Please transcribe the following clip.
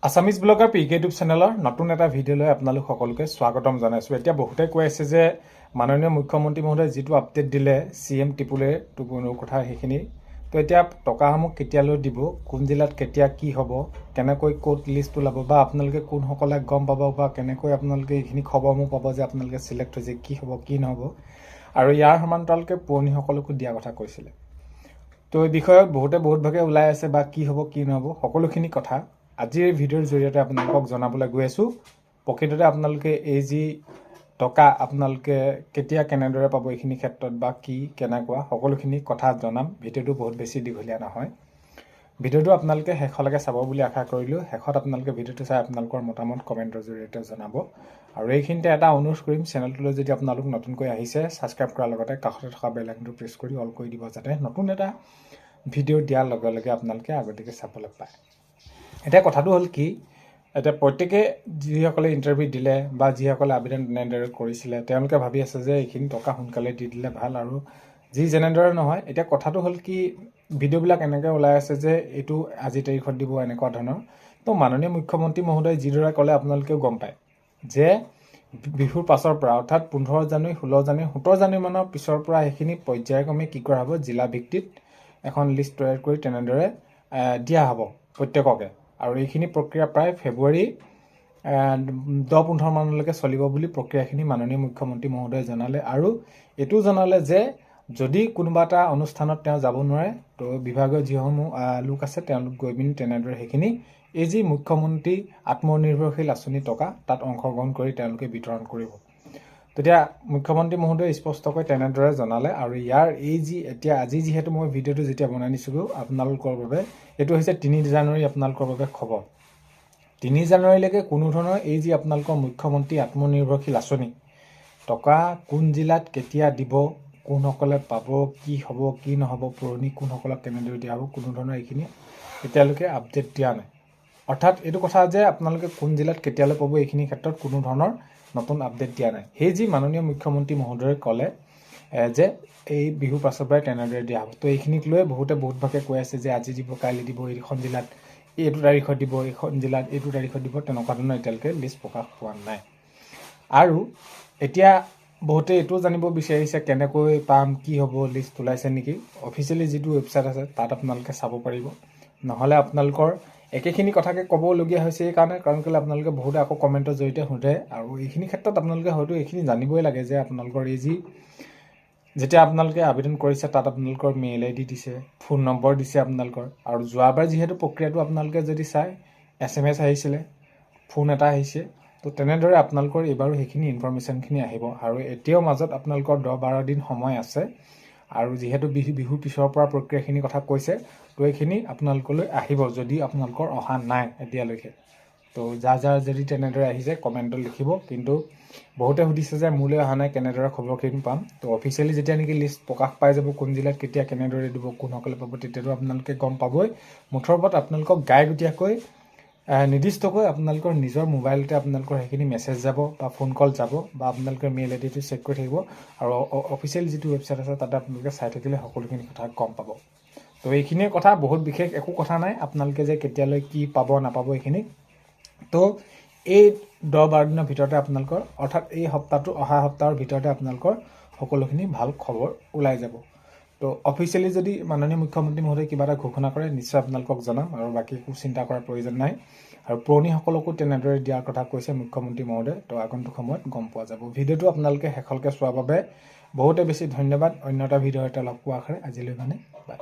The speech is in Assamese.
Assamese blogger P K YouTube চেনেলৰ নতুন এটা ভিডিঅ' লৈ আপোনালোক সকলোকে স্বাগতম জনাইছোঁ। এতিয়া বহুতে কৈ আছে যে মাননীয় মুখ্যমন্ত্ৰী মহোদয়ে যিটো আপডেট দিলে চি এম ত্ৰিপুলে টুপুনৰ কথা সেইখিনি, তো এতিয়া টকাসমূহ কেতিয়ালৈ দিব, কোন জিলাত কেতিয়া কি হ'ব, কেনেকৈ ক'ত লিষ্ট ওলাব বা আপোনালোকে কোনসকলে গম পাব বা কেনেকৈ আপোনালোকে এইখিনি খবৰসমূহ পাব যে আপোনালোকে চিলেক্ট হৈছে, কি হ'ব কি নহ'ব আৰু ইয়াৰ সমান্তৰালকৈ পুৰণিসকলকো দিয়া কথা কৈছিলে। তো এই বিষয়ত বহুতে বহুত ভাগে ওলাই আছে বা কি হ'ব কি নহ'ব, সকলোখিনি কথা আজিৰ এই ভিডিঅ'ৰ জৰিয়তে আপোনালোকক জনাবলৈ গৈ আছোঁ। প্ৰকৃততে আপোনালোকে এই যি টকা আপোনালোকে কেতিয়া কেনেদৰে পাব, এইখিনি ক্ষেত্ৰত বা কি কেনেকুৱা সকলোখিনি কথা জনাম। ভিডিঅ'টো বহুত বেছি দীঘলীয়া নহয়। ভিডিঅ'টো আপোনালোকে শেষলৈকে চাব বুলি আশা কৰিলোঁ। শেষত আপোনালোকে ভিডিঅ'টো চাই আপোনালোকৰ মতামত কমেণ্টৰ জৰিয়তে জনাব। আৰু এইখিনিতে এটা অনুৰোধ কৰিম, চেনেলটোলৈ যদি আপোনালোক নতুনকৈ আহিছে, ছাবস্ক্ৰাইব কৰাৰ লগতে কাষতে থকা বেল আইকনটো প্ৰেছ কৰি অল কৰি দিব, যাতে নতুন এটা ভিডিঅ' দিয়াৰ লগে লগে আপোনালোকে আগতীয়াকৈ চাবলৈ পায়। এতিয়া কথাটো হ'ল কি, এতিয়া প্ৰত্যেকে যিসকলে ইণ্টাৰভিউ দিলে বা যিসকলে আবেদন তেনেদৰে কৰিছিলে, তেওঁলোকে ভাবি আছে যে এইখিনি টকা সোনকালে দি দিলে ভাল আৰু যি যেনেদৰে নহয়। এতিয়া কথাটো হ'ল কি, ভিডিঅ'বিলাক এনেকৈ ওলাই আছে যে এইটো আজি তাৰিখত দিব, এনেকুৱা ধৰণৰ। তো মাননীয় মুখ্যমন্ত্ৰী মহোদয়ে যিদৰে ক'লে, আপোনালোকেও গম পায় যে বিহুৰ পাছৰ পৰা, অৰ্থাৎ 15 জানুৱাৰী, 16 জানুৱাৰী, 17 জানুৱাৰী মানৰ পিছৰ পৰা সেইখিনি পৰ্যায়ক্ৰমে কি কৰা হ'ব, জিলা ভিত্তিত এখন লিষ্ট তৈয়াৰ কৰি তেনেদৰে দিয়া হ'ব প্ৰত্যেককে। আৰু এইখিনি প্ৰক্ৰিয়া প্ৰায় ফেব্ৰুৱাৰী 10-15 মানলৈকে চলিব বুলি প্ৰক্ৰিয়াখিনি মাননীয় মুখ্যমন্ত্ৰী মহোদয়ে জনালে। আৰু এইটোও জনালে যে যদি কোনোবা এটা অনুষ্ঠানত তেওঁ যাব নোৱাৰে, তো বিভাগীয় যিসমূহ লোক আছে, তেওঁলোক গৈ পিনি তেনেদৰে সেইখিনি এই যি মুখ্যমন্ত্ৰী আত্মনিৰ্ভৰশীল আঁচনি টকা, তাত অংশগ্ৰহণ কৰি তেওঁলোকে বিতৰণ কৰিব। তেতিয়া মুখ্যমন্ত্ৰী মহোদয়ে স্পষ্টকৈ তেনেদৰে জনালে। আৰু ইয়াৰ এই যি এতিয়া আজি যিহেতু মই ভিডিঅ'টো যেতিয়া বনাই দিছিলোঁ আপোনালোকৰ বাবে, এইটো হৈছে 3 জানুৱাৰী আপোনালোকৰ বাবে খবৰ। 3 জানুৱাৰীলৈকে কোনো ধৰণৰ এই যি আপোনালোকৰ মুখ্যমন্ত্ৰী আত্মনিৰ্ভৰশীল আঁচনি টকা কোন জিলাত কেতিয়া দিব, কোনসকলে পাব, কি হ'ব কি নহ'ব, পুৰণি কোনসকলক কেনেদৰে দিয়া হ'ব, কোনো ধৰণৰ এইখিনি এতিয়ালৈকে আপডেট দিয়া নাই। অৰ্থাৎ এইটো কথা যে আপোনালোকে কোন জিলাত কেতিয়ালৈ পাব, এইখিনি ক্ষেত্ৰত কোনো ধৰণৰ নতুন আপডেট দিয়া নাই। সেই যি মাননীয় মুখ্যমন্ত্ৰী মহোদয়ে ক'লে যে এই বিহুৰ পাছৰ পৰাই তেনেদৰে দিয়া হ'ব, তো এইখিনিক লৈ বহুতে বহুত ভাগে কৈ আছে যে আজি দিব, কাইলৈ দিব, এইখন জিলাত এইটো তাৰিখত দিব, এইখন জিলাত এইটো তাৰিখত দিব, তেনেকুৱা ধৰণৰ এতিয়ালৈকে লিষ্ট প্ৰকাশ পোৱা নাই। আৰু এতিয়া বহুতে এইটোও জানিব বিচাৰিছে, কেনেকৈ পাম, কি হ'ব, লিষ্ট ওলাইছে নেকি। অফিচিয়েলি যিটো ৱেবছাইট আছে, তাত আপোনালোকে চাব পাৰিব। নহ'লে আপোনালোকৰ একেখিনি কথাকে ক'বলগীয়া হৈছে এইকাৰণে, কাৰণ কেলৈ আপোনালোকে বহুতে আকৌ কমেণ্টৰ জৰিয়তে সোধে। আৰু এইখিনি ক্ষেত্ৰত আপোনালোকে হয়তো এইখিনি জানিবই লাগে যে আপোনালোকৰ এই যি যেতিয়া আপোনালোকে আবেদন কৰিছে, তাত আপোনালোকৰ মেইল আই ডি দিছে, ফোন নম্বৰ দিছে আপোনালোকৰ। আৰু যোৱাবাৰ যিহেতু প্ৰক্ৰিয়াটো আপোনালোকে যদি চায়, এছএমএছ আহিছিলে, ফোন এটা আহিছে, তো তেনেদৰে আপোনালোকৰ এইবাৰো সেইখিনি ইনফৰ্মেশ্যনখিনি আহিব। আৰু এতিয়াও মাজত আপোনালোকৰ 10-12 দিন সময় আছে। আৰু যিহেতু বিহুৰ পিছৰ পৰা প্ৰক্ৰিয়াখিনিৰ কথা কৈছে, তো এইখিনি আপোনালোকলৈ আহিব, যদি আপোনালোকৰ অহা নাই এতিয়ালৈকে। তো যাৰ যাৰ যদি তেনেদৰে আহিছে, কমেণ্টত লিখিব। কিন্তু বহুতে সুধিছে যে মোলৈ অহা নাই, কেনেদৰে খবৰখিনি পাম? তো অফিচিয়েলি যেতিয়া নেকি লিষ্ট প্ৰকাশ পাই যাব, কোন জিলাত কেতিয়া কেনেদৰে দিব, কোনসকলে পাব, তেতিয়াতো আপোনালোকে গম পাবই। মুঠৰ ওপৰত আপোনালোকক গাইগুটীয়াকৈ নিৰ্দিষ্টকৈ আপোনালোকৰ নিজৰ মোবাইলতে আপোনালোকৰ সেইখিনি মেছেজ যাব বা ফোন কল যাব বা আপোনালোকে মেইল আই ডিটো চেক কৰি থাকিব আৰু অফিচিয়েল যিটো ৱেবছাইট আছে, তাতে আপোনালোকে চাই থাকিলে সকলোখিনি কথা গম পাব। তো এইখিনিয়ে কথা, বহুত বিশেষ একো কথা নাই। আপোনালোকে যে কেতিয়ালৈ কি পাব নাপাব এইখিনি, তো এই 10-12 দিনৰ ভিতৰতে আপোনালোকৰ, অৰ্থাৎ এই সপ্তাহটো অহা সপ্তাহৰ ভিতৰতে আপোনালোকৰ সকলোখিনি ভাল খবৰ ওলাই যাব। তো অফিচিয়েলি যদি মাননীয় মুখ্যমন্ত্ৰী মহোদয়ে কিবা এটা ঘোষণা কৰে, নিশ্চয় আপোনালোকক জনাম। আৰু বাকী একো চিন্তা কৰাৰ প্ৰয়োজন নাই। আৰু পুৰণিসকলকো তেনেদৰে দিয়াৰ কথা কৈছে মুখ্যমন্ত্ৰী মহোদয়ে। তো আগন্তুক সময়ত গম পোৱা যাব। ভিডিঅ'টো আপোনালোকে শেষলৈকে চোৱাৰ বাবে বহুতে বেছি ধন্যবাদ। অন্য এটা ভিডিঅ' এটা লগ পোৱা আশাৰে আজিলৈ মানে বাই।